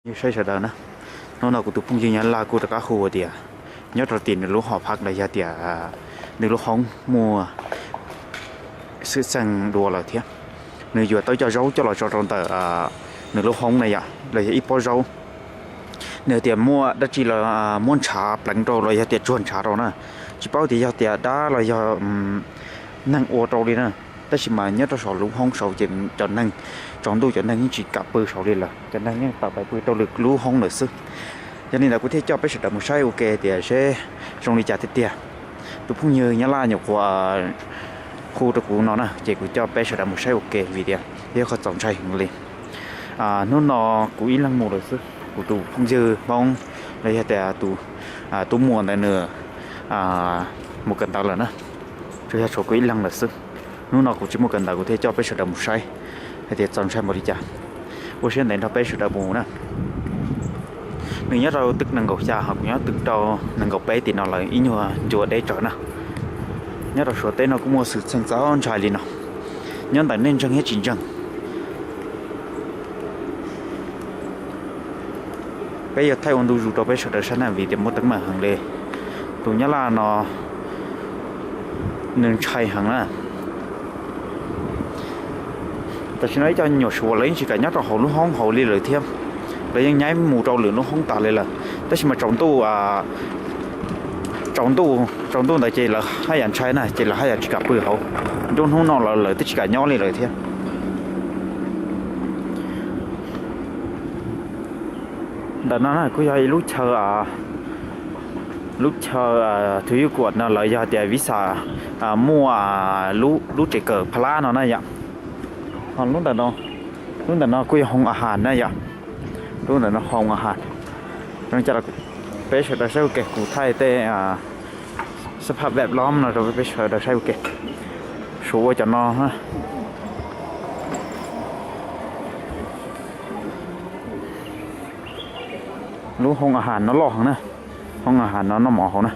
Yog saib sawv daws na, hnub no kuv tus phooj ywg Nyab Laj kuj rov qab hu tias nyob rau tim nws lub hoo phaj los yog tias nws lub hoob muaj xwm txheej dua lawm thiab. Nws yuav tau cov zaub coj los tso rau ntawm nws lub hoob na yom, los yog ib pob zaub. Nws tias muaj dab tsi los muab ntshav pleev rau los yog tias tsuag ntshav rau na. Tsis paub tias yog tias dab los yog neeg ua rau li na. Tab sis mas nyob rau saum lub hoob saud ces cov neeg, tsaus ntuj cov neeg yeej tsis kam pw saud li lawm, cov neeg yeej tawm pais pw rau lwm lub hoob lawm xwb. Yog li ntawd kuv thiaj coj peb sawv daws mus saib ua ke tias seb zoo li cas tiag tiag. Tus phooj ywg Nyab Laj nyuam qhuav hu rau kuv no na ces kuv coj peb sawv daws mus saib ua ke vim tias yog qhov txaus ntshai heev li. Hnub no kuv ib leeg mus lawm xwb, kuv tus phooj ywg Hmoob los yog tias tus tub muam ntawd nws mus kawm ntawv lawm na. Tsuas yog tshuav kuv ib leeg lawm xwb. Hnub no kuv tsis muaj kawm ntawv kuv thiaj coj peb sawv daws mus saib hais tias txaus ntshai npaum li cas. Ua siab ntev nrog peb sawv daws mus na. Nws nyob rau twb nees nkaum xya ho kuv nyob twb rau nees nkaum peb tim no lawm ib nyuag ncua deb tsawv na. Nyob rau Suav teb no kuj muaj xwm txheej txaus ntshai li no. Nyob ntawm nej ntseeg thiab tsis ntseeg. Peb yuav thaij ua ntu zus rau peb sawv daws saib na vim tias muaj teeb meem heev li. Tus Nyab Laj no nws ntshai heev na. Tam sim no ib co nyuam Suav lawv yeej tsis kam nyob rau hauv lub hoob hauv li lawm thiab. Lawv yeej nyaib mus rau lwm lub hoob tas li lawm. Tab sis mas tsaus ntuj, tsaus ntuj, tsaus ntuj ntawd ces lawv haj yam ntshai na ces lawv haj yam tsis kam pw hauv. Nruab hnub no lawv lawv twb tsis kam nyob li lawm thiab. Ntawm no na kuj yog ib lub chaw, lub chaw thwv yuv kuam no lawv yog tias viv xas muaj lub tsev kawm pha lab no na yom. Ho lub ntawm no, lub ntawm no kuj yog hoo a has na yom. Lub ntawm no hoo a has. Zoo li cas los peb sawv daws saib ua ke, kuv thaij tej xab phaj vem lom no rau peb sawv daws saib ua ke. Suav ua cov no. Lub hoo a has no loj heev na. Hoo a has no noj mov hauv na.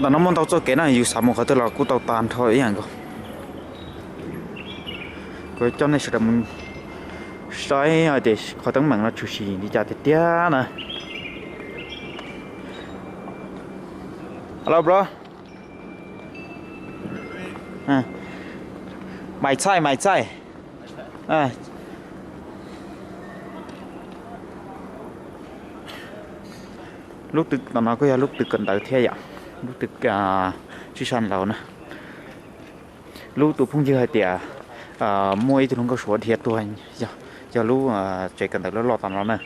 Ntawm no muaj ntau txoj kev na, yus xav mus qhov twg los kuj tau tag nrho ib yam nkaus. Kuv coj nej sawv daws mus saib hais tias qhov teeb meem no tshwm sim li cas tiag tiag na. Hello bro. Mày Cai, mày Cai. Lub tw tom no kuj yog lub tw kawm ntawv thiab yom, lub tw tsib sab laus na. Lub tus phooj ywg hais tias muaj ib tug hluas nkauj Suav dhia tuag, yog lub tsev kawm ntawv loj loj tom no na.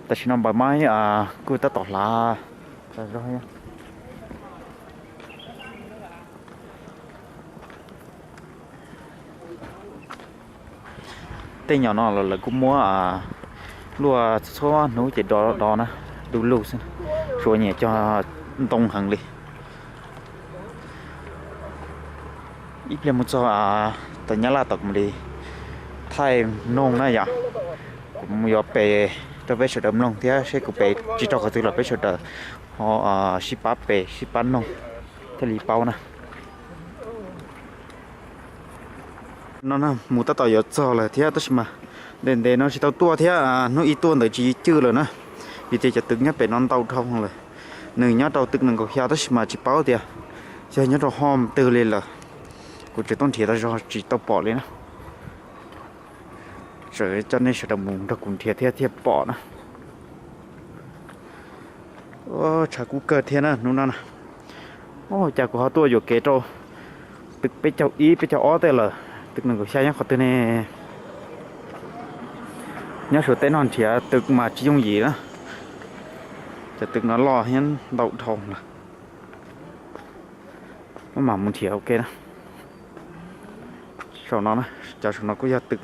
Tam sim no npawb maib kuj tab tom hlav zog. Tej nyom no los lawv kuj muab luaj txhua hnub ces do do na, du lug xwb. Suav nyiam cog ntoo heev li. Ib pliag mus txog tom Nyab Laj tom kuv mam li thaij mloog na yom. Kuv yuav pes rau peb sawv daws mloog thiab seb kuv pes tsis raug qhov twg los peb sawv daws ho sib pab pes sib pab mloog thiaj li paub na. No mus tab tom yuav txog lawm thiab tab sis mas ntev ntev no tsis tau tuaj thiab, hnub ib tuaj ntawd tsis cwj lawm na. Vim tias cov tw nyob pem no ntau dhau lawm. Nws nyob rau tw nees nkaum xya tab sis mas tsis paub tias yog nyob rau hoo twg li lawm. Kuv tseem tuaj nrhiav tau zog tsis tau pom li na. Tseem coj nej sawv daws mus nrog kuv nrhiav thiab thiaj pom na. Tshav kub kawg thiab na hnub no na. Cas kuv ho tuaj yuam kev rau tw peb caug ib peb caug ob tej lawm, tw nees nkaum xya nyob qhov twg ne? Nyob Suav teb no nrhiav tw mas tsis yooj yim na. Cov tw no loj thiab ntau dhau lawm. Maj mam mus nrhiav ua ke na. Saum no, cov saum no kuj yog tw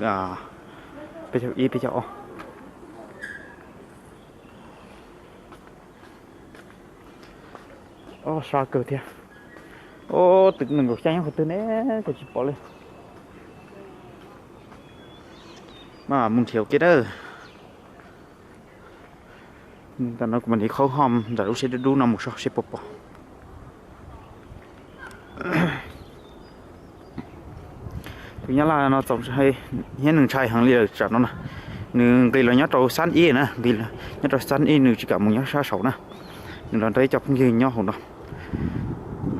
peb caug ib peb caug ob. Ob sab kawg thiab. Ob tw nees nkaum xya nyob qhov twg ne? Kuv tsis pom li. Maj mam mus nrhiav ua ke na. Tam no kuv mam li khaub hom ntawm lub siab dub dub no mus saib seb puas pom. Tus Nyab Laj no txaus ntshai thiab nws ntshai heev li lawm tsam no na. Nws nqis los nyob rau xab ib na, nqis nyob rau xab ib, nws tsis kam mus nyob sab saud na. Nws los nrog ib co phooj ywg nyob hauv no.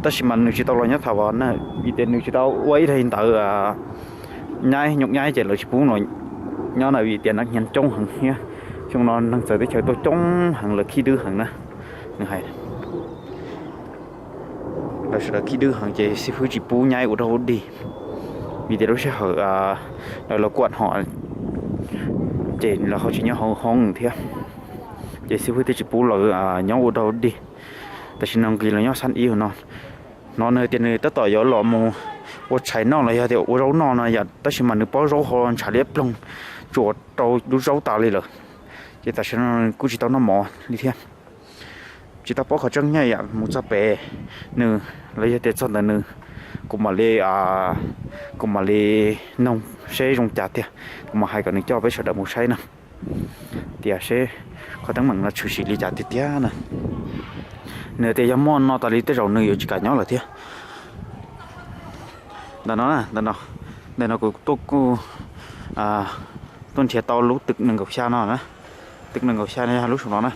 Tab sis mas nws tsis tau los nyob thaum na, vim tias nws tsis tau ua ib daim ntawv nyaib nyuj nyaib ces lawv tsis pub los nyob na, vim tias no hniav coob heev thiab. Xyoo no neeg txawv teb chaws tuaj coob heev, lawv khib dwb heev na. Nws hais lawv sawv daws khib dwb heev ces xib fwb tsis pub nyaib ua dog ua dig, vim tias lub sij hawm lawv los kuam hom ces lawv ho tsis nyob hauv hoob thiab, ces xib fwb thiaj tsis pub lawv nyob ua dog ua dig. Tam sim no nqis los nyob xab ib no, hnov nws tias nws tab tom yuav los mus ua tshais noj los yog tias ua zaub noj no yom, tab sis mas nws pob zaub ho ntshav liab ploog tsuas rau lub zaub tas li lawm, ces tam sim no kuj tsis tau noj mov li thiab. Tsis tau paub qhov tseeb nyaj yam mus txog pem nws los yog tias txog ntawm nws, kuv mam li, kuv mam li noog seb zoo cas tiag, kuv mam hais kom nws coj peb sawv daws mus saib na, tias seb qhov teeb meem no tshwm sim li cas tiag tiag na. Nws tias yog muaj no tas li tej zaum nws yuav tsis kam nyob lawm thiab. Ntawm no, ntawm no, ntawm no kuv tuaj kuj tuaj nrhiav tau lub twm nees nkaum xya no na. Twm nees nkaum xya no yog lub saum no na.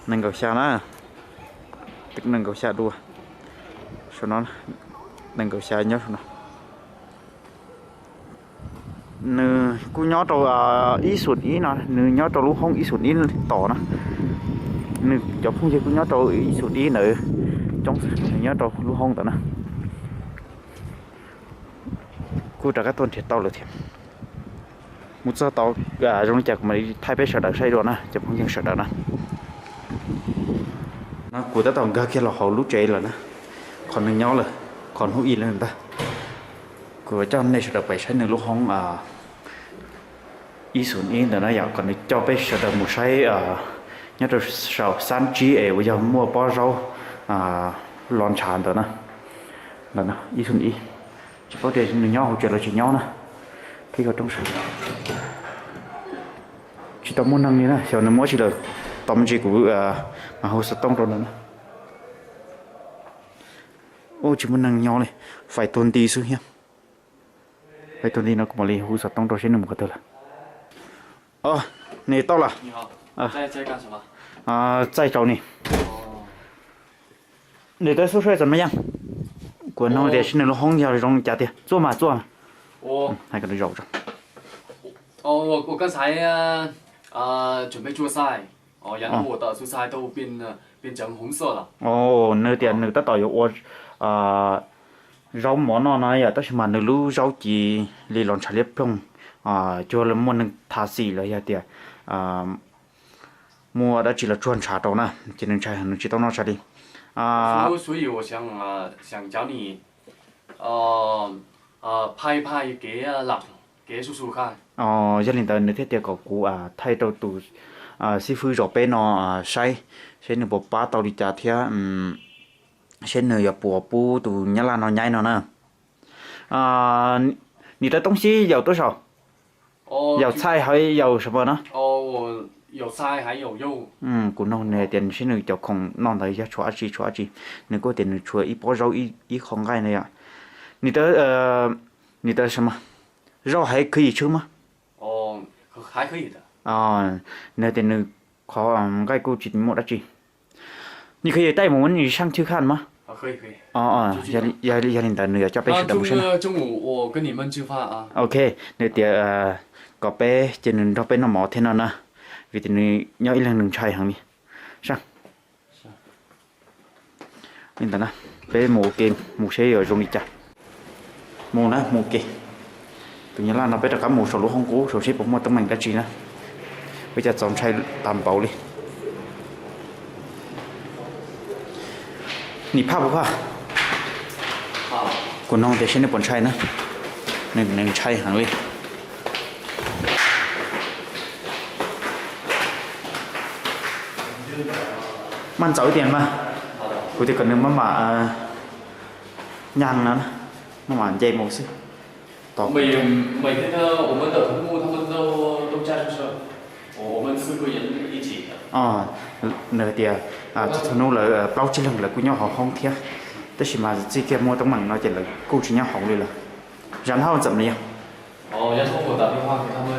Nees nkaum xya na. Twm nees nkaum xya dua. Saum no, nees nkaum xya nyob saum no. Nws kuj nyob rau ib xus ib no, nws nyob rau lub hoob ib xus ib tom na. Nws cov phooj ywg kuj nyob rau ib xus ib ntawd, coob xwb, nws nyob rau lub hoob ntawd na. Kuj rov qab tuaj nrhiav tau lawm thiab. Mus txog tau zoo li cas kuv mam li thaij peb sawv daws saib dua na cov phooj ywg sawv daws na. No kuv tab tom nkag kiag los hauv lub tsev lawm na, qhov nws nyob lawm, qhov hnub ib lawm ntag. Kuv coj nej sawv daws pem saib nws lub hoob ib xus ib ntawm no yom, kom nws coj peb sawv daws mus saib nyob rau saum xab tsib es uas yog muaj pob zaub los ntshav ntawd na. Ntawm no ib xus ib, tsis paub tias nws nyob hauv tsev los tsis nyob na. Qhib roob saib. Tsis tau muaj neeg li na, xyov nws muab tsis lawm. Tos me ntsis kuv mam hu xov tooj rau nws na. Ub, tsis muaj neeg nyob li, fais tuag nti xwb thiab. Fais tuag nti no kuv mam li hu xov tooj rau seb nws mus qhov twg lawm. Nws tau lawm. Txaij rau ni. Nws tau xub suab txom me yeej. Kuv nug tias seb nws lub hoob yog zoo li cas tiag, txuaj mas txuaj. Hais kom nws zaum tso. 我刚才啊，啊，准备做菜，哦，然后我的蔬菜都变，呃，变成红色了。 Nws tias nws tab tom yuav ua zaub mov noj no yom, tab sis mas nws lub zaub cia li los ntshav liab ploog, cuag muaj neeg tha xim los yog tias muaj dab tsi los tsuag ntshav rau na, ces nws ntshai heev, nws tsis tau noj tshais li. 所以我想，呃，想找你，呃，呃，拍一拍给，呃，老，给叔叔看。 Yog li ntawd nws thiaj tias kom kuv thaij rau tus xib fwb zos peb no saib, seb nws puas pab tau li cas thiab seb nws yuav puas pub tus nyab laj no nyaib no na. Nws tau toob xib yaum tuaj saum, yaum txhaij hauv yaum sam no. Kuv nug nws tias seb nws cov khoom noj ntawd yog tshuav dab tsi tshuav dab tsi. Nws kuj tias nws tshuav ib pob zaub ib qho nqaij na yom. Nws tau, nws tau sam, zaub haiv khwv yim tshwj mas. Nws tias nws qhov nqaij kuj tsis muaj dab tsi. 你可以带我们去上去看吗？ Yog li ntawd nws yuav coj peb sawv daws mus saib. 中午我跟你们吃饭啊。 Ok, nws tias kom peb ces nws nrog peb noj mov thiab no na, vim tias nws nyob ib leeg nws ntshai heev li. Saib, li ntawd na, peb mus ua ke, mus seb yuav zoo li cas. Mus na, mus ua ke. Tus nyab laj no peb rov qab mus saum lub hoob qub saum seb puas muaj teeb meem dab tsi na. Ua cas txaus ntshai tag npaum li. Nim phaj puas phaj? Kuv nug tias seb nws puas ntshai na. Nws ntshai heev li. Maj ntxaws ib tias mas, kuv tias kom nws maj mam nyag no, maj mam nce mus xwb. 每，每天呢，我们的头目他们都，都在宿舍，我们四个人一起的。 Nws hais tias txhua hnub lawv plaub tsib leeg lawv kuj nyob hauv hoob thiab, tab sis mas txij kiag muaj teeb meem no ces lawv kuj tsis nyob hauv li lawm. 然后怎么样？哦，然后我打电话给他们，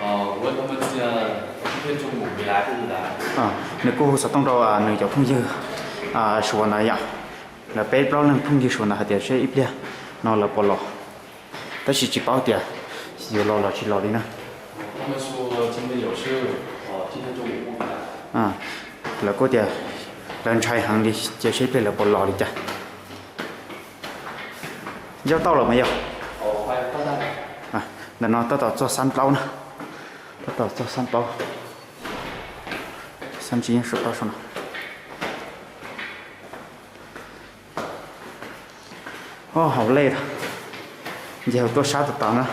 呃，问他们，呃，今天中午回来不回来？ Nws kuj hu xov tooj rau nws cov phooj ywg Suav ntawd yom, lawv peb plaub leeg phooj ywg Suav ntawd hais tias seb ib pliag no lawv puas los, tab sis tsis paub tias yuav los los tsis los li na. 他们说今天有事，哦，今天中午不回来。 Lawv kuj tias lawv ntshai heev li, cia seb ib pliag lawv puas los li cas. Yog tau los mas yog. Ntawm no tab tom txog xab plaub na, tab tom txog xab plaub, xab tsib, xab plaub no. Hauv lej, nce hauv tuaj sab tas tas na.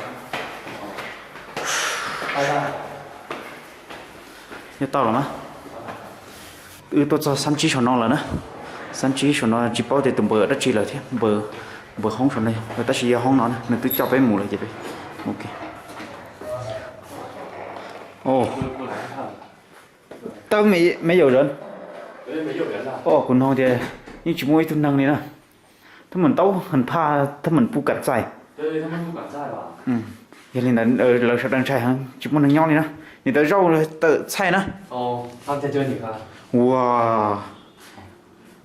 Yog tau los mas. Wb tuaj txog xab tsib saum no lawm na. Xab tsib saum no tsis paub tias tus npawb dab tsi lawm thiab, npawb hoob saum no, tab sis yog hoob no na, nws twb coj peb mus lawm ces peb mus. Tab me yuav zawv, kuv nug tias yeej tsis muaj ib tug neeg li na. Thab meem taub heev phaj, thab meem pub kam txaij. Yog li ntawd lawv sawv daws ntshai heev, tsis muaj neeg nyob li na. Nim tawv zaub tawm txhaij na. Ua,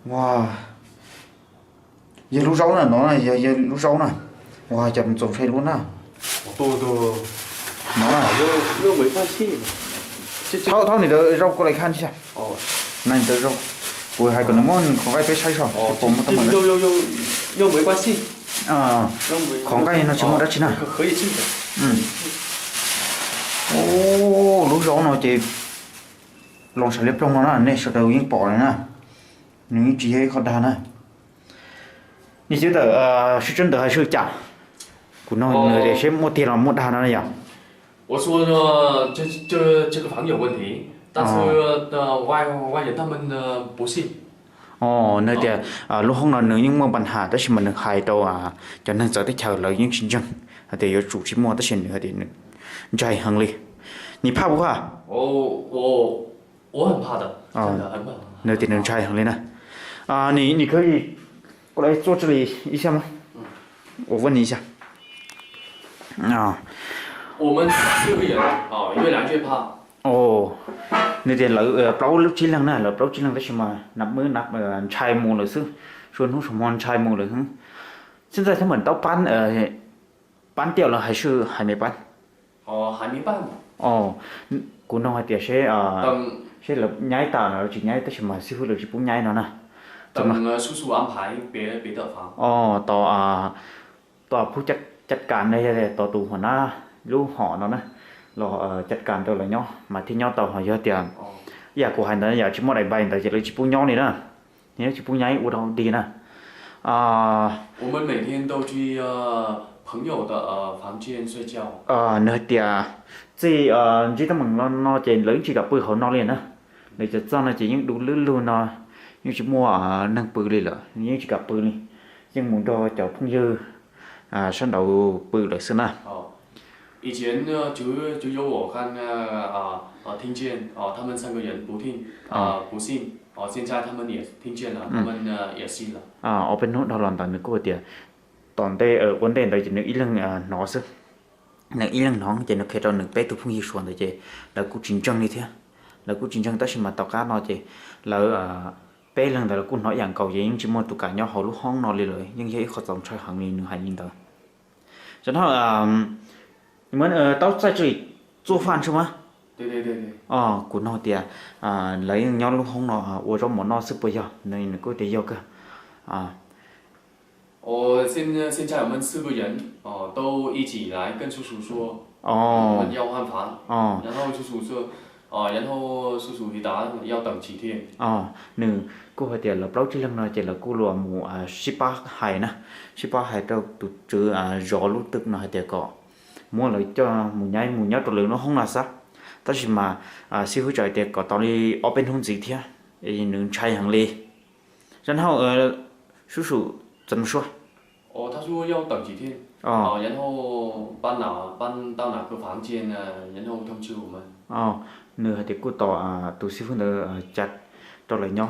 ua, yog lub zaub na, no na, yog, yog lub zaub na. Ua, cov mus txaus ntshai luaj na. No na. Thauj, thauj nim tawv zaub kuv lais khaj xwb. Na nim tawv zaub, kuv hais kom nws muab qhov nqaij peb saib so, puas muaj teeb meem. Qhov nqaij no tsis muaj dab tsi na. Lub zaub no ces los sawv liab ploog no na, nej sawv daws yeej pom li na. Nws yeej tsis yog ib qho dag na. Nws xav tawm sib tseeb ntawd hais sij cas, kuv nug nws tias seb muaj tiag los muaj dag no yom. 我说这这这个房有问题，但是呃外外人他们呢不信。 Nws tias lub hoob no nws yeej muaj pab has, tab sis mas nws hais rau cov neeg txawv teb chaws lawv yeej tsis ntseeg, hais tias yuav tsum tsis muaj, tab sis nws hais tias nws ntshai heev li. Nim phaj puas phaj? Nws tias nws ntshai heev li na. Nim kawg, kuv lais txuaj li ib xya mas, ua vaj ni ib xya. Nws tias lawv plaub lub tsib leeg na, lawv plaub tsib leeg tab sis mas nab mwb nab ntshai mus lawm xwb, sua hnub sua hmo ntshai mus lawm xwb. Xib ntxaij thab meem taub pab, pab tiaj los hais sij hais me pab? Kuv nug hais tias seb, seb lawv nyaib tas los lawv tsis nyaib, tab sis mas xib hwb lawv tsis pub nyaib no na. Tos, tos phub caj kas no, yog tos tus hom nab lub hom no na, los caj kas rau lawv nyob mas thiaj nyob tau, ho yog tias ib yam kuv hais ntawd yam tsis muaj daim npaim ntawd ces lawv tsis pub nyob li na. Nws tsis pub nyaib ua dog dig na. 我们每天都去朋友的房间睡觉。 Nws hais tias txij ntsib teeb meem no ces lawv yeej tsis kam pw hauv no li na. Lawv cov txaj no ces yeej du lwb lug no, yeej tsis muaj neeg pw li lawm, yeej tsis kam pw li. Yeej mus nrog cov phooj ywg sab nraud pw lawm xwb na. 以前呢，只只有我和那个啊啊听见哦，他们三个人不听啊不信哦，现在他们也听见了，他们呢也信了。 Ob peb hnub dhau los ntawd nws kuj tias tom ntej ua ntej ntawd ces nws ib leeg hnov xwb. Nws ib leeg hnov ces nws qhia rau nws peb tug phooj ywg Suav ntawd ces lawv kuj tsis ntseeg li thiab. Lawv kuj tsis ntseeg tab sis mas tom qab no ces lawv peb leeg ntawd lawv kuj hnov ib yam nkaus ces yeej tsis muaj tus kam nyob hauv lub hoob no li lawm, yeej yog ib qho txaus ntshai heev li nws hais li ntawd. Zov no, taub txaij tsi txuaj faj tsi mas. Kuv nug tias lawv yeej nyob lub hoob no ua zaub mov noj xwb puas yog? Nws kuj tias yog kawg. 哦，现现在我们四个人哦都一起来跟叔叔说，哦，我们要换房，哦，然后叔叔说，哦，然后叔叔回答要等几天。 Nws kuj hais tias lawv plaub tsib leeg no ces lawv kuj los mus sib pab hais na, sib pab hais rau tus tswv zov lub twm no hais tias kom muab lawv coj mus nyaib mus nyob rau lawv lub hoob no xwb. Tab sis mas xib hwb txawm hais tias kom tos li ob peb hnub ntxiv thiab, nws ntshai heev li. Zov no, sub sum txawm sua. 哦，他说要等几天，哦，然后搬哪搬到哪个房间呢，然后通知我们。 Nws hais tias kuj tos tus xib hwb ntawd cas rau lawv nyob,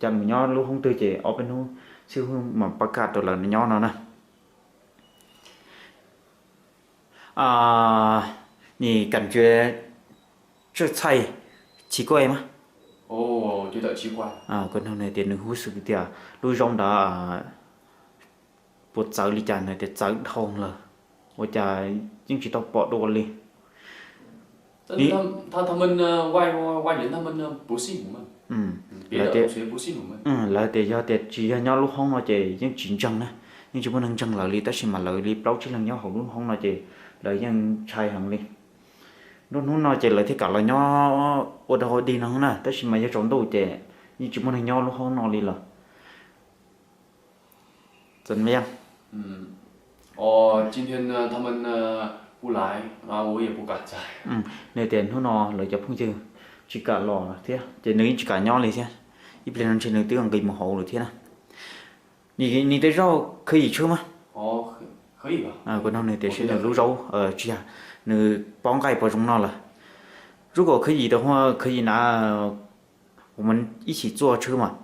cas mus nyob lub hoob twg ces ob peb hnub xib hwb mam pab kaj rau lawv nyob no na. 你感觉这菜奇怪吗？Kuv nug nws tias nws hu xwb tias lub zaub ntawd puas txawv li cas, nws tias txawv dhau lawm, ua cas yeej tsis tau pom dua li. 他他们呃外外人他们呢不信我们，别的同学不信我们。 Lawv tias yog tias tsis yog nyob lub hoob no ces yeej tsis ntseeg na, yeej tsis muaj neeg ntseeg lawv li, tab sis mas lawv li plaub tsib leeg nyob hauv lub hoob no ces lawv yeej ntshai heev li. Nruab hnub no ces lawv thiaj kam los nyob ua dog ua dig no na, tab sis mas yog tsaus ntuj ces yeej tsis muaj neeg nyob lub hoob no li lawm. 怎么样？ 哦，今天呢，他们呢不来，啊，我也不敢在。 Nws tias hnub no lawv cov phooj ywg tsis kam los thiab ces nws yeej tsis kam nyob li thiab. Ib pliag no ntshe nws twb nqis mus hauv lawm thiab na. 你你的肉可以吃吗？ Kuv nug nws tias seb nws lub zaub tsis yog nws pob nqaij puas zoo noj lawm. 如果可以的话，可以拿，我们一起做吃嘛。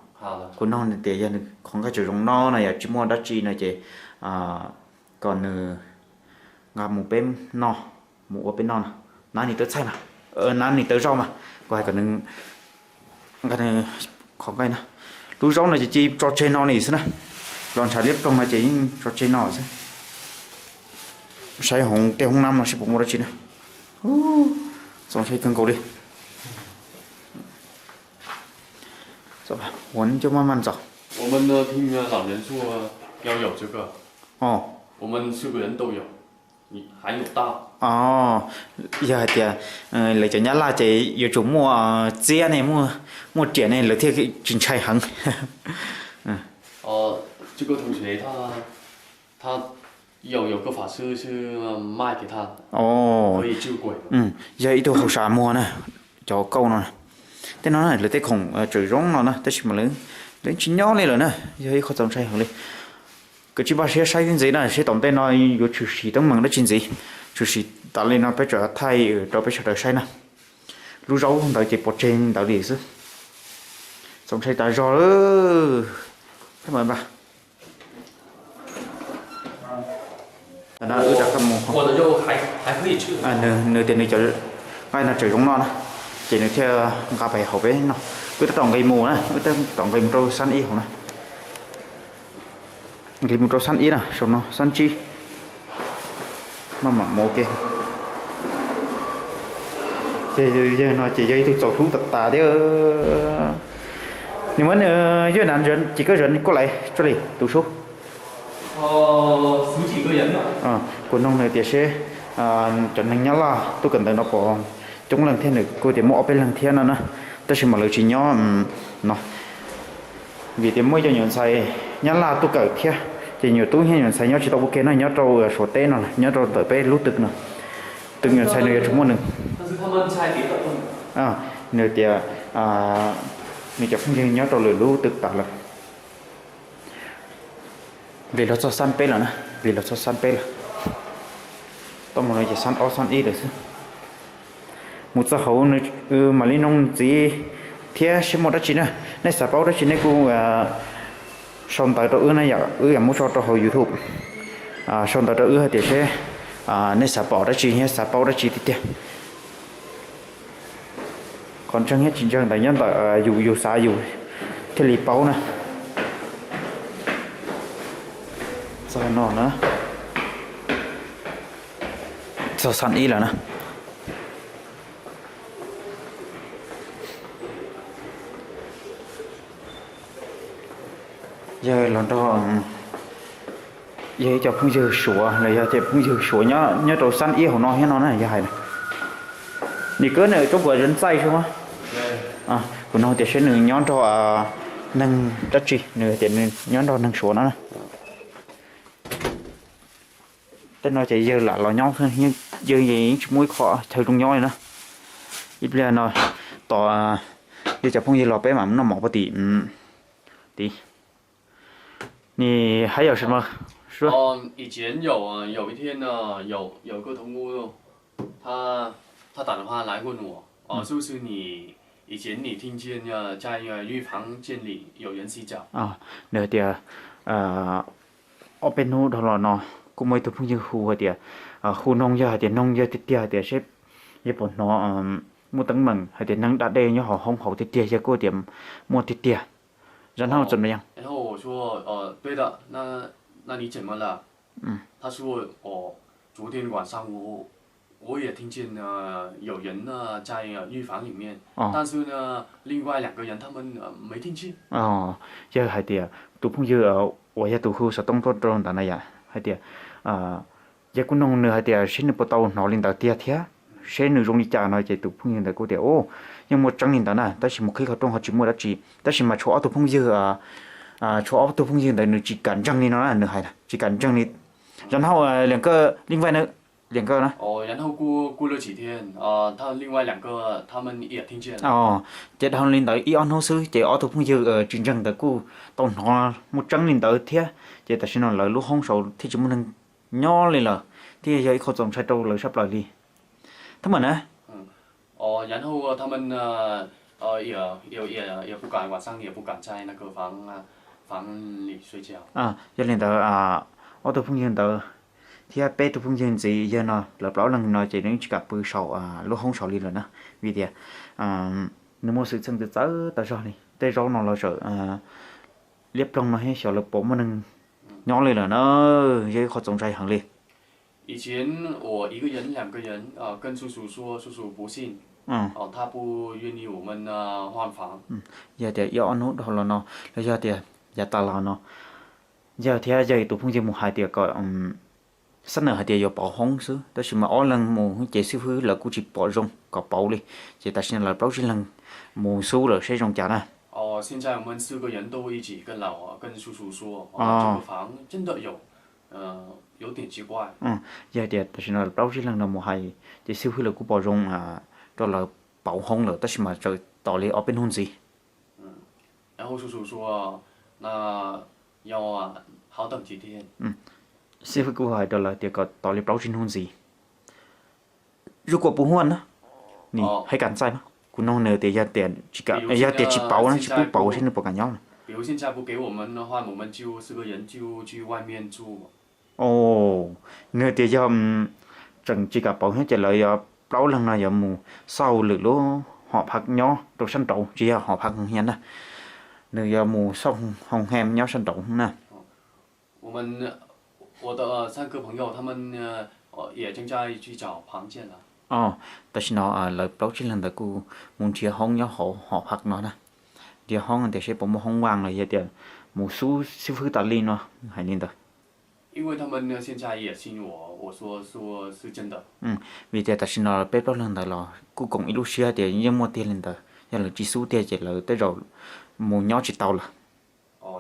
Kuv nug nws tias yog nws qhov nqaij tseem zoo noj no yog tsis muaj dab tsi no ces kom nws nqa mus peb noj, mus ua peb noj no. 拿你的菜嘛，拿你的肉嘛。 Kuv hais kom nws nqa qhov nqaij no. Lub zaub no ces cia tso tseg no li xwb na, los ntshav liab ploog no ces yeej tso tseg no xwb. Saib hauv tej hoob nab no seb puas muaj dab tsi na. Txaus ntshai kawg nkaus li. 我们呢，听老人说要有这个，我们四个人都有，你还有大。 Yog hais tias lawv cov Nyab Laj ces yuav tsum muaj txiab ne, muaj riam ne lawv thiaj tsis ntshai heev. 这个同学他他有有个法师是卖给他，可以救鬼。 Yog ib tug hauj sam muag na, cov kauj no. Tej no na lawv tej khoom tseem zoo no na, tab sis mas lawv tsis nyob li lawm na, yog ib qho txaus ntshai heev li. Kav tsij npaj siab saib ntxiv na, seb tom ntej no yuav tshwm sim teeb meem dab tsi ntxiv. Tshwm sim tas li no peb tseem thaij rau peb sawv daws saib na. Lub zaub ntawd ces pov tseg ntawd li xwb. Txaus ntshai tas zog lawm. Nws tias nws cov nqaij no tseem zoo noj na, ces nws thiaj nqa pais hauv peb no. Wb tab tom nqis mus na, wb tab tom nqis mus rau xab ib hauv na. Nqis mus rau xab ib na, saum no xab tsib. Maj mam mus ua ke. Ces yawg no ces yog ib tug txaus hlub tas tas thiab. Nws muab nws yawg na, ces koj zov kuj lais tso li tus sub. Kuv nug nws tias seb cov neeg Nyab Laj tuaj kawm ntawv no puas coob leej thiab, nws kuj tias muaj ob peb leeg thiab no na, tab sis mas lawv tsis nyob no. Vim tias muaj ib co nyuam ntxhais Nyab Laj tuaj kawm thiab, ces nyuam tub thiab nyuam ntxhais nyob tsis tau ua ke no, nyob rau Suav teb no, nyob rau ntawm peb lub twg no. Tus nyuam ntxhais nws yuav tsum muaj nws. Nws tias nws cov phooj ywg nyob rau lwm lub twg tas lawm. Nqis los txog xab peb lawm na, nqis los txog xab peb lawm. Tau mus no ces xab ob xab ib lawm xwb. Mus txog hauv mam li noog ntxiv thiab seb muaj dab tsi na. Nej xav paub dab tsi nej kuj sau ntawv rau wb na yom, wb yuav muab tso rau hauv YouTube. Sau ntawv rau wb hais tias seb nej xav pom dab tsi thiab xav paub dab tsi tiag tiag. Qhov ntseeg thiab tsis ntseeg ntawd nyob ntawm yus, yus xav yus thiaj li paub na. Txog no na, txog xab ib lawm na. Yog los nrog, yog ib co phooj ywg Suav los yog tias phooj ywg Suav nyob rau xab ib hauv no thiab no na, yog hais. Nws kab nws coob kuas zov txaij su mas. Kuv nug tias seb nws nyob nrog neeg dab tsi, nws tias nws nyob nrog neeg Suav no na. Tej no ces yawg lam los nyob, yawg yeej tsis muaj ib qho chaw zoo nyob li na. Ib pliag no tos yawg cov phooj ywg los peb mam noj mov pov tim. Tim. 你还有什么说？哦，以前有啊，有一天呢，有有个同屋，他他打电话来问我，哦，是不是你以前你听见呃在呃浴房间里有人洗脚？ Nws tias ob peb hnub dhau los no Kuj muaj ib tug phooj ywg hu hais tias, hu noog yawg hais tias noog yawg tiag tiag hais tias seb yawg puas hnov muaj teeb meem hais tias neeg da dej nyob hauv hoob hauv tiag tiag, yawg kuj tias muaj tiag tiag. Zam no txom nyem. 然后我说，呃，对的，那那你怎么了？他说，哦，昨天晚上我我也听见，呃，有人呢在，呃，浴房里面，但是呢，另外两个人他们，呃，没听见。 Yawg hais tias tus phooj ywg uas yog tus hu xov tooj tuaj rau ntawd na yom, hais tias, yawg kuj noog nws hais tias seb nws puas tau hnov li ntawd tiag thiab, seb nws zoo li cas no ces tus phooj ywg ntawd kuj tias, u, yeej muaj tseeb li ntawd na, tab sis mus qhib qhov rooj ho tsis muaj dab tsi, tab sis mas tshuav ob tug phooj ywg, tshuav ob tug phooj ywg ntawd nws tsis kam ntseeg li no na, nws hais tsis kam ntseeg li. Zam no, 两个, 另外呢, 两个呢? 然后过过了几天，呃，他另外两个他们也听见了。 Ces dhau li ntawd ib ob hnub xwb ces ob tug phooj ywg tsis ntseeg ntawd kuj tau hnov muaj tseeb li ntawd thiab, ces tam sim no lawv lub hoob saud thiaj tsis muaj neeg nyob li lawm, thiaj yog ib qho txaus ntshai rau lawv sab plaws li. Thab mam na. 哦，然后他们呢，呃，也也也也不敢，晚上也不敢在那个房啊房里睡觉。 Yog li ntawd, ob tug phooj ywg ntawd thiab peb tug phooj ywg ntxiv yawg no lawv plaub leeg no ces nws tsis kam pw saum lub hoob saud li lawm na, vim tias nws muaj xwm txheej txawv txawv tas zog li, tej zaum no los txawm liab ploog no thiab xyov lawv puas muaj neeg nyob li lawm na, yog ib qho txaus ntshai heev li. 以前我一个人、两个人，呃，跟叔叔说，叔叔不信，哦，他不愿意我们，呃，换房。 Yog tias ib ob hnub dhau los no, los yog tias yav tas los no, yawg thiab yawg tus phooj ywg mus hais tias kom xab nawm hais tias yuav pauv hoob xwb, tab sis mas ob leeg mus ces xib fwb lawv kuj tsis pom zoo kom pauv li, ces tam sim no lawv plaub tsib leeg mus xub lawm seb zoo cas na. 哦，现在我们四个人都一起跟老，跟叔叔说，哦，这个房真的有，呃，有点奇怪。 Yog tias tam sim no plaub tsib leeg no mus hais ces xib fwb lawv kuj pom zoo rau lawv pauv hoob lawm, tab sis mas tseem tos li ob peb hnub ntxiv. 然后叔叔说，那要，啊，好等几天。 Xib fwb kuj hais rau lawv tias kom tos li plaub tsib hnub ntxiv. 如果不换呢? 你还敢在吗? Kuv nug nws tias yog tias tsis pauv na, tsis pub pauv seb nws puas kam nyob. 比如现在不给我们换，我们就四个人就去外面住。 Nws tias yog tseem tsis kam pauv thiab ces lawv yuav plaub leeg no yuav mus xauj lwm lub hom phaj nyob rau sab nraud, tsis yog hom phaj hia na, nws yuav mus xauj hoo hem nyob sab nraud na. 我的三个朋友他们，呃，也正在去找房间了。 Tam sim no lawv plaub tsib leeg ntawd kuj mus nrhiav hoob nyob hauv hom phaj no na, nrhiav hoob tias seb puas muaj hoob vaj los yog tias mus xub xib fwb tas li no, hais li ntawd. 因为他们呢，现在也信我，我说，说是真的。 Vim tias tam sim no peb plaub leeg ntawd los kuj koom ib lub siab tias yeej muaj tiag li ntawd, yog lawv tsis xub tiag ces lawv tej zaum mus nyob tsis tau lawm.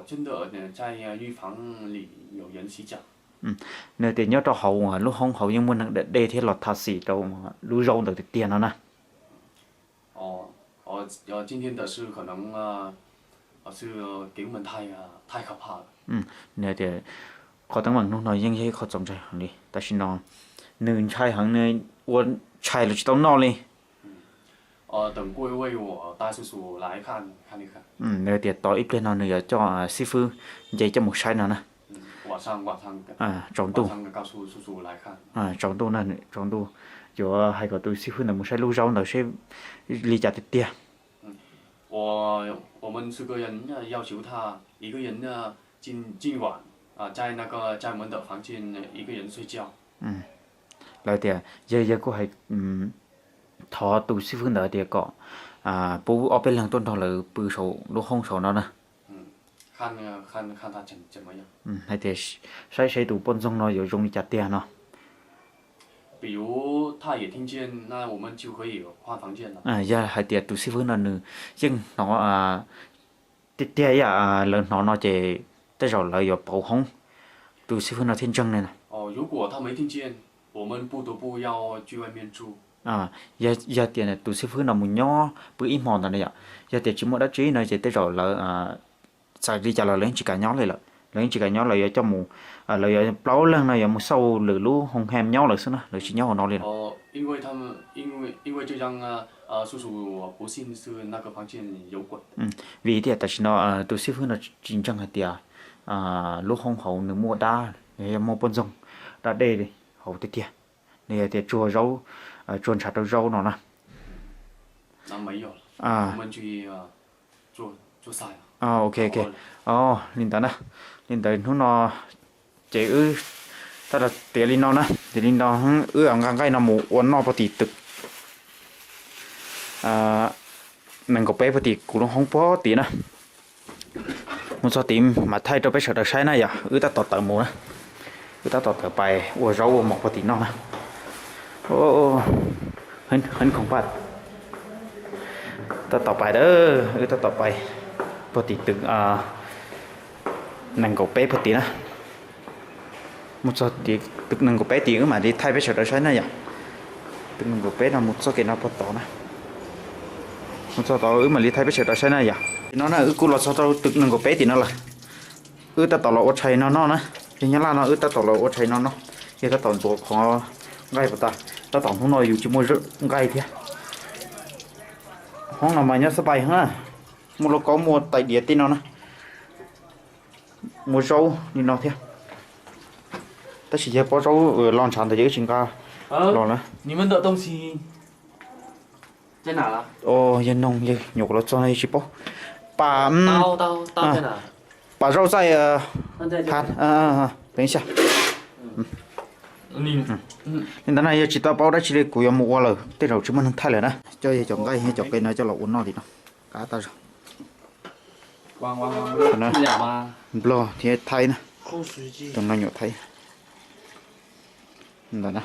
真的，在浴房里有人洗脚。 Nws tias nyob rau hauv lub hoob hauv yeej muaj neeg da dej thiab los tha xim rau lub zaub ntawd tiag tiag no na. 哦，哦，呃，今天的事可能，呃，呃，是给我们太，呃，太可怕了。 Nws tias qhov teeb meem hnub no yeej yog ib qho txaus ntshai heev li. Tam sim no nws ntshai heev, nws ua ntshai los tsis tau noj li. 呃，等过一会我带叔叔来看，看一看。 Nws tias tos ib pliag no nws yuav coj xib fwb nce coj mus saib no na. 晚上，晚上， Tsaus ntuj, 晚上告诉叔叔来看。 Tsaus ntuj na, tsaus ntuj yuav hais kom tus xib fwb ntawd mus saib lub zaub ntawd seb li cas tiag tiag. 我，我们四个人呢，要求他一个人呢，今，今晚，啊，在那个，在我们的房间，呃，一个人睡觉。 Lawv tias, yawg, yawg kuj hais, thov tus xib fwb ntawd tias kom pub ob peb leeg tuaj nrog lawv pw saum lub hoob saud no na. 看，呃，看，看他怎，怎么样。 Hais tias saib saib tus poj ntxoog no yuav zoo li cas tiag no. 比如他也听见，那我们就可以换房间了。 Yog hais tias tus xib fwb no nws yeej hnov tiag tiag ib yam lawv hnov no ces tej zaum lawv yuav pauv hoob, tus xib fwb no thiaj ntseeg li na. 哦，如果他没听见，我们不得不要去外面住。 Yog, yog tias tus xib fwb no mus nyob pw ib hmo ntawd na yom, yog tias tsis muaj dab tsi no ces tej zaum lawv txawm li cas los lawv yeej tsis kam nyob li lawm, lawv yeej tsis kam nyob, lawv yuav coj mus, lawv yuav plaub leeg no yuav mus xauj lwm lub hoo hem nyob lawm xwb na, lawv tsis nyob hauv no li lawm. 因为他们，因为，因为这张，呃，呃，叔叔不信是那个房间有鬼。 Vim tias tam sim no tus xib fwb no tsis ntseeg hais tias lub hoob hauv nws muaj dab. Yog muaj poj ntxoog da dej hauv tiag tiag, nws yog tias tsuag zaub, tsuag ntshav rau zaub no na. Ok, ok. Li ntawd na, li ntawd hnub no ces wb tab tom tiav li no na, tiav li no, wb nqa nqaij no mus ua noj puag tim twm nees nkaum peb puag tim kuv lub hoob puag tim na. Mus txog tid mam thaij rau peb sawv daws saib na yom. Wb tab tom tawm mus na, wb tab tom tawm pais ua zaub ua mov puag tim noj na. Heev khoom paj, tab tom pais, wb tab tom pais puag tim twm nees nkaum peb puag tim na. Mus txog tim twm nees nkaum peb tim wb mam li thaij peb sawv daws saib na yom. Twm nees nkaum peb no mus txoj kev no puag tod na. Mus txog tod wb mam li thaij peb sawv daws saib na yom. Tim no na wb kuj los txog rau twm nees nkaum peb tim no lawm. Wb tab tom los ua tshais no noj na. Yog nyob laj no wb tab tom los ua tshais no noj, yog tab tom ntxuav qhov nqaij puas tas, tab tom hnub no yus tsis muaj nqaij thiab. Hoob no mas nyob xab pais heev na, muaj lauj kaub muaj tais diav tej no na, muaj zaub li no thiab. Tab sis yog pob zaub loj ntshav ntawd ces wb tsis nqa los na. Yog noog yog nyuam qhuav los txog no yog tsis paub. Pam, pam zaub txaij, li ntawd na, yog tsis tau paub dab tsi li kuv yuav mus ua lawm, tej zaum tsis muaj neeg thaij lawm na. Coj yog cov nqaij thiab cov qe no coj los ua noj li no, qab tag zog. Nplog thiab Thaib na, tus no nyuam Thaib ntawd na.